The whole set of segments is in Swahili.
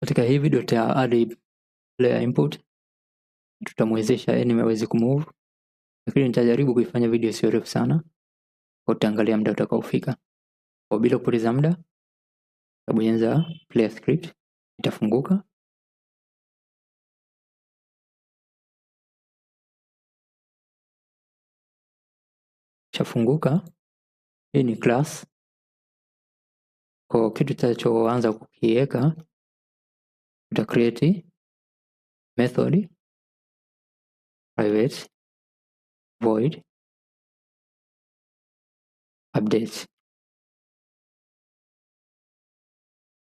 Katika hii video tuta add player input, tutamwezesha enemy aweze kumove, lakini nitajaribu kuifanya video sio refu sana, kwa tutaangalia muda utakaofika. Kwa bila kupoteza muda, tutabonyeza player script, itafunguka. Ishafunguka. Hii ni class. Kwa kitu tutachoanza kukiweka, tuta create method private void update.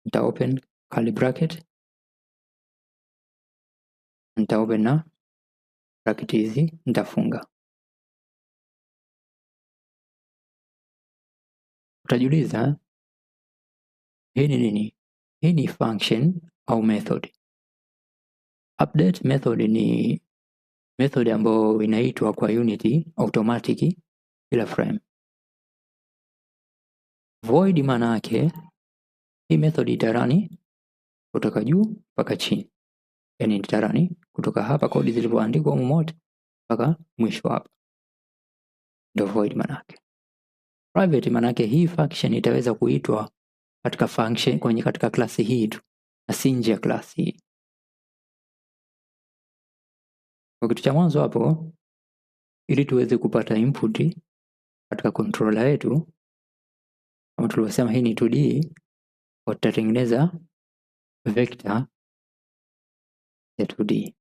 Nita open curly bracket, nita open na bracket hizi nitafunga. Utajiuliza hii ni nini? Hii ni function au method. Update method ni method ambayo inaitwa kwa Unity automatic kila frame. Void maana yake hii method itarani kutoka juu mpaka chini. Yaani itarani kutoka hapa kodi zilivyoandikwa humu mote mpaka mwisho hapa. Ndio void maana yake. Private maana yake hii function itaweza kuitwa katika function kwenye katika klasi hii tu na si nje ya klasi hii. Kwa kitu cha mwanzo hapo, ili tuweze kupata input katika controller yetu, kama tulivyosema hii ni 2D, tutatengeneza vector ya 2D.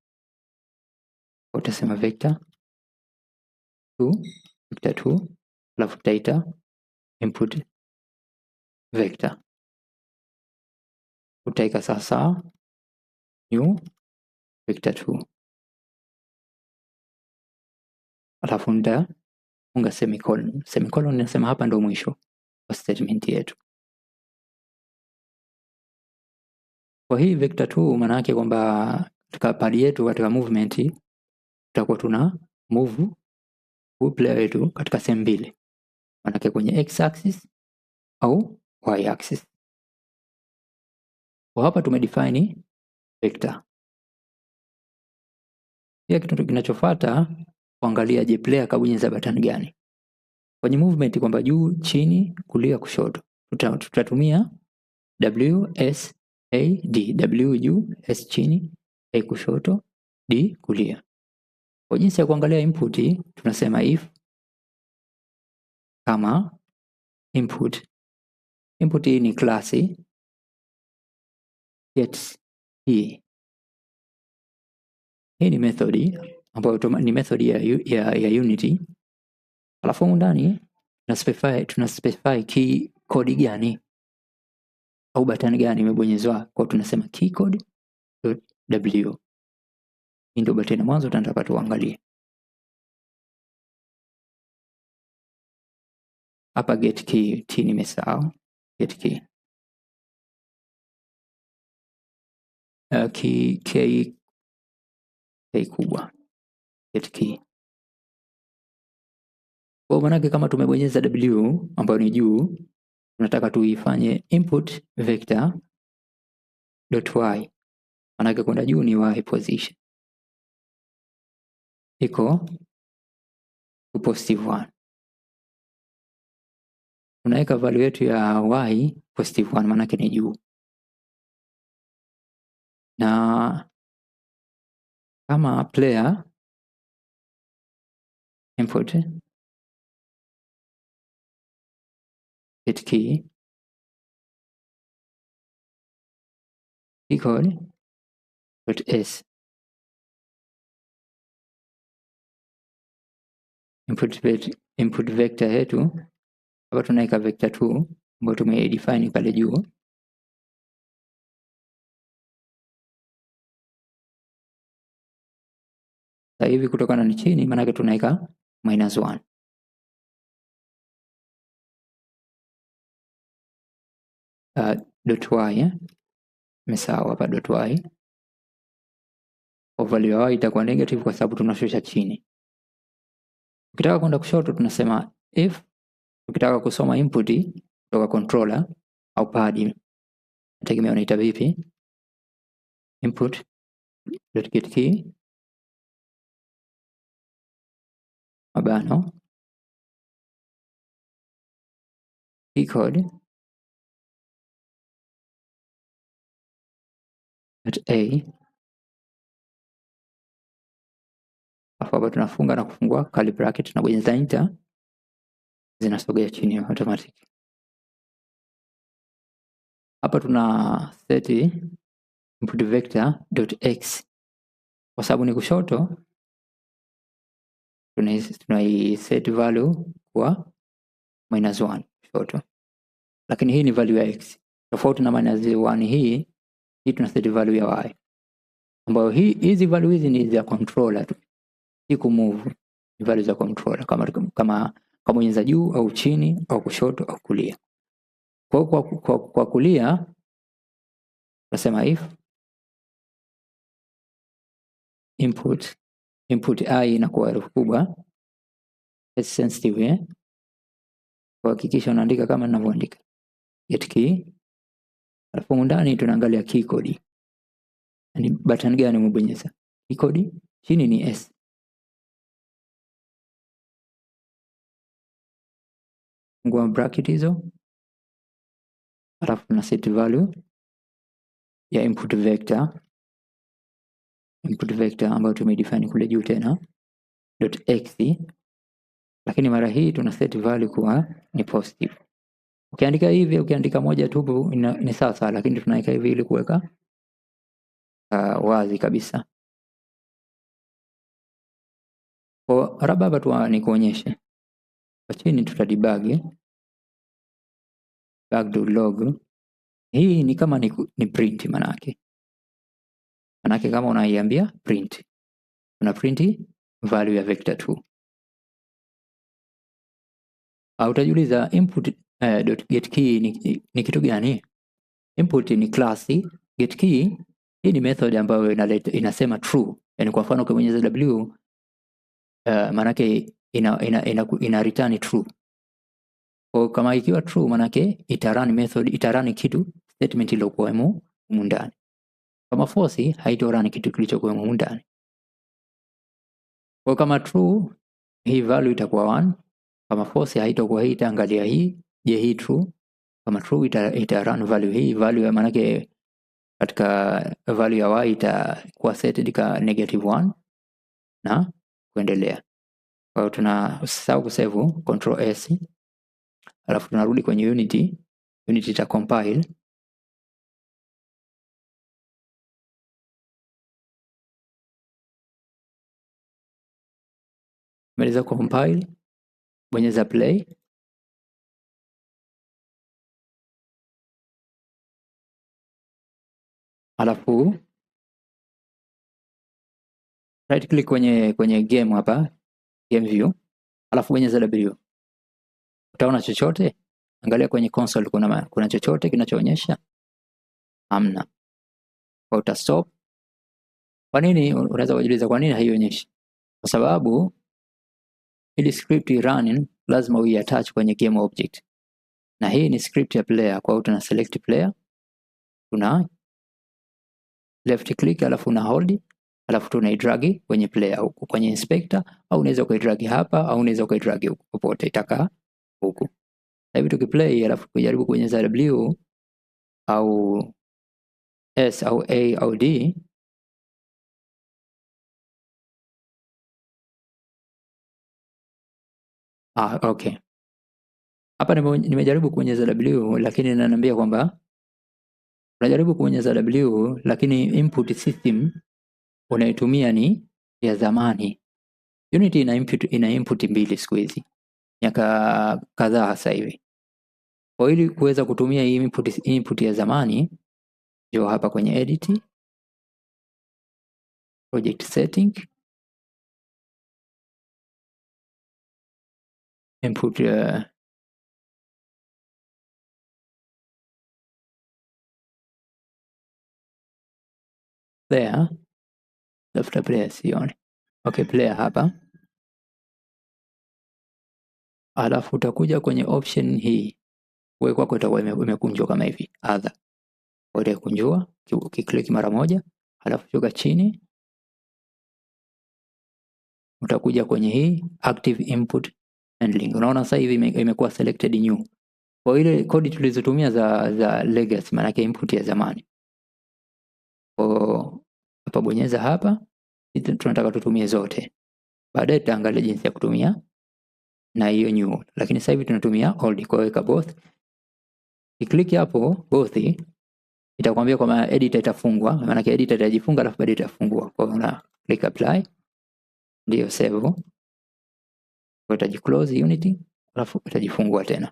Utasema vector 2, vector 2, alafu tutaita input vector. Utaika sasa new vector 2. Alafu nitafunga semicolon. Semicolon ninasema hapa ndo mwisho wa statement yetu. Kwa hii vector 2 maana yake kwamba katika pad yetu katika movement tutakuwa tuna move huyu player wetu katika sehemu mbili. Maana yake kwenye x axis au y axis. Kwa hapa tumedefine vector. Pia kitu kinachofuata kuangalia je player kabonyeza button gani. Kwenye movement kwamba juu, chini, kulia, kushoto. Tutatumia W, S, A, D. W juu, S chini, A kushoto, D kulia. Kwa jinsi ya kuangalia input tunasema if kama input. Input hii ni class get key. Hii ni method ambayo ni method ya Unity. Alafu humu ndani tuna specify key code gani au button gani imebonyezwa. Kwa tunasema key code dot W. Hii ndio button ya mwanzo tunataka tuangalie. Hapa get key, T nimesahau. Get key. Key, K, K kubwa. Get key. Kwa maana yake kama tumebonyeza W ambayo ni juu, tunataka tuifanye input vector dot y. Maana yake kwenda juu ni y position. Iko positive 1. Tunaweka value yetu ya y positive 1, maana yake ni juu. Na kama player input get key equal dot s input vector yetu hapa tunaweka vector 2 ambayo tumedefine pale juu. Sasa hivi kutokana ni chini maana yake tunaweka minus 1. Dot y, Nimesahau hapa dot y. Kwa value ya y itakuwa negative kwa sababu tunashusha chini. Ukitaka kwenda kushoto tunasema if, ukitaka kusoma input kutoka controller au pad, nategemea unaita vipi. Input dot get key mabano key code at a, alafu hapa tunafunga na kufungua curly bracket, tunabonyeza enter, zinasogea chini automatic. Hapa tuna set input vector dot x, kwa sababu ni kushoto tunai set value kwa -1 kushoto, lakini hii ni value ya x tofauti na -1. Hii tuna set value ya y, ambayo hizi value hizi ni za controller tu, si kumove, ni value za controller kama bonyeza juu au chini au kushoto au kulia. Kwa kulia tunasema if input i inakuwa herufi kubwa, case sensitive, Kuhakikisha unaandika kama ninavyoandika get key, alafu ndani tunaangalia key code, yani button gani umebonyeza. Key code chini ni S. Fungua bracket hizo, alafu tuna set value ya input vector ambayo tumedefine kule juu tena dot x, lakini mara hii tuna set value kuwa ni positive. Ukiandika hivi, ukiandika moja tu ni sawa sawa, lakini tunaweka hivi ili kuweka wazi kabisa. Kwa raba hapa tu ni kuonyeshe. Kwa chini tuta debug debug.log. Hii ni kama ni print manake. Manake kama unaiambia print, una print value ya vector 2. Au utajiuliza input dot get key ni kitu gani? Input ni class, get key hii ni method ambayo inaleta, inasema true. Yani kwa mfano ukibonyeza W manake ina return true. Kwa kama ikiwa true manake ita run method, ita run kitu statement iliyokuwa humu ndani. Kama false haito run kitu kilichokuwa humu ndani. Kwa kama true hii value itakuwa 1, kama false haitakuwa hii, itaangalia hii, je hii true? Kama true ita run value hii, value ya manake katika value ya y itakuwa set ka -1 na kuendelea. Kwa hiyo tunasahau kusave control S, alafu tunarudi kwenye Unity. Unity ita compile. Maliza compile, bonyeza play. Alafu right click kwenye game hapa, game view, alafu bonyeza W. Utaona chochote? Angalia kwenye console kuna chochote kinachoonyesha? Hamna. Kwa uta stop. Kwa nini? Unaweza kujiuliza kwa nini haionyeshi? Kwa sababu ili script running lazima uiattach kwenye game object. Na hii ni script ya player, kwa hiyo tuna select player, tuna left click alafu una hold, alafu tunaidrag kwenye player huku kwenye inspector, au unaweza ukaidrag hapa au unaweza ukaidrag huku, popote itaka huku. Sasa hivi tukiplay alafu kujaribu kubonyeza W au S au A au D, okay. Hapa nimejaribu kubonyeza W lakini inaniambia kwamba unajaribu kubonyeza W lakini input system unaitumia ni ya zamani. Unity ina input mbili siku hizi, miaka kadhaa sasa hivi. Kwa ili kuweza kutumia hii input ya zamani, njoo hapa kwenye edit, project setting, input player, tafuta player sioni. Okay, player hapa. Alafu utakuja kwenye option hii. Wewe kwako itakuwa imekunjwa kama hivi, other. Utakunjua, ukiklik mara moja, Halafu shuka chini, utakuja kwenye hii active input handling. Unaona sasa hivi imekuwa selected new. Kwa ile kodi tulizotumia za legacy, maana yake input ya zamani. Kwa hapa bonyeza hapa, tunataka tutumie zote. Baadaye tutaangalia jinsi ya kutumia na hiyo new, lakini sasa hivi tunatumia old. Kwa hiyo weka both. Ukiklik hapo both itakwambia kwamba editor itafungwa, maana yake editor itajifunga alafu baadaye itafungua. Kwa hiyo una click apply, ndio save. Kwa hiyo itajiclose Unity alafu itajifungua tena.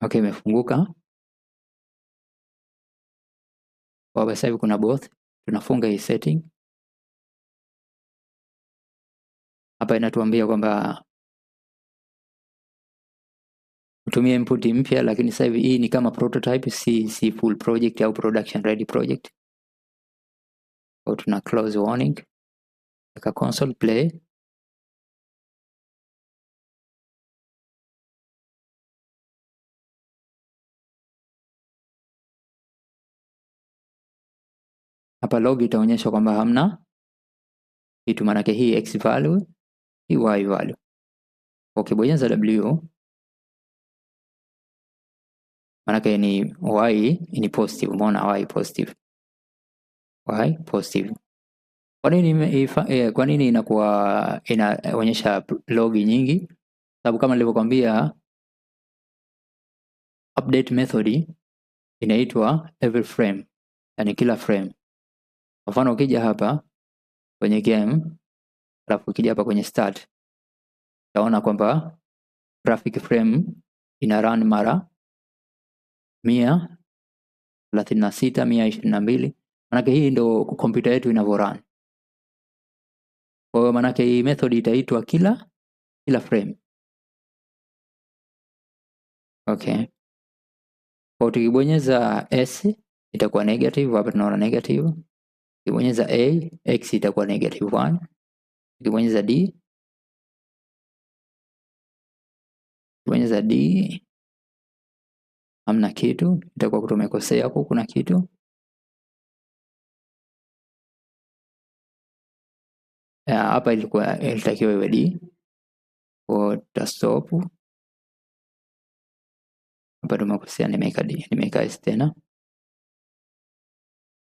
Okay, imefunguka. Kwa sasa hivi kuna both. Tunafunga hii setting. Hapa inatuambia kwamba utumie input mpya, lakini sasa hivi hii ni kama prototype, si full project au production ready project. Kwa tuna close warning. Weka console play. Hapa log itaonyesha kwamba hamna kitu, maana yake hii x value, hii y value. Ukibonyeza W maana yake ni y ni positive, umeona y positive. Y positive. Kwa nini kwa nini inakuwa inaonyesha log nyingi? Sababu kama nilivyokuambia update method inaitwa every frame, yani kila frame. Kwa mfano ukija hapa kwenye game, alafu ukija hapa kwenye start, utaona kwamba graphic frame ina run mara 136, 122. Maanake hii ndo kompyuta yetu inavyo run. Kwa hiyo maanake hii method itaitwa kila frame. Okay. Kwa tukibonyeza S itakuwa negative, hapa tunaona negative. Ukibonyeza A, X itakuwa negative 1. Ukibonyeza D, ukibonyeza D hamna kitu, itakuwa tumekosea huku kuna kitu. Hapa ilikuwa ilitakiwa iwe D. Kwa tuta stop. Hapa tumekosea, nimeweka D, nimeweka S tena.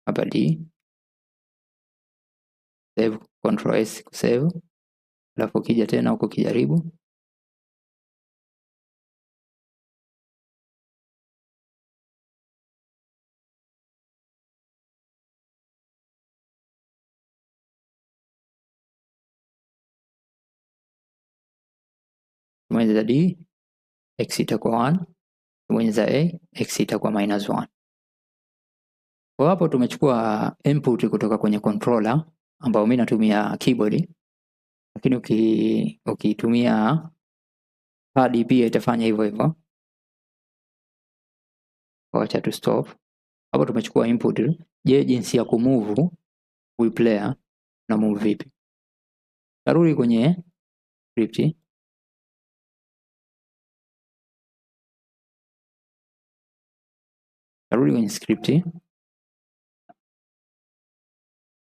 Hapa D. Save, Control S kusave. Alafu ukija tena huko kijaribu. Bonyeza D, X itakuwa 1. Bonyeza A, X itakuwa minus 1. Kwa hapo tumechukua input kutoka kwenye controller ambao mimi natumia keyboard, lakini ukitumia pad pia itafanya hivyo hivyo. Wacha tu stop. Hapo tumechukua input. Je, jinsi ya kumove huyu player na move vipi? Tarudi kwenye script. Tarudi kwenye script.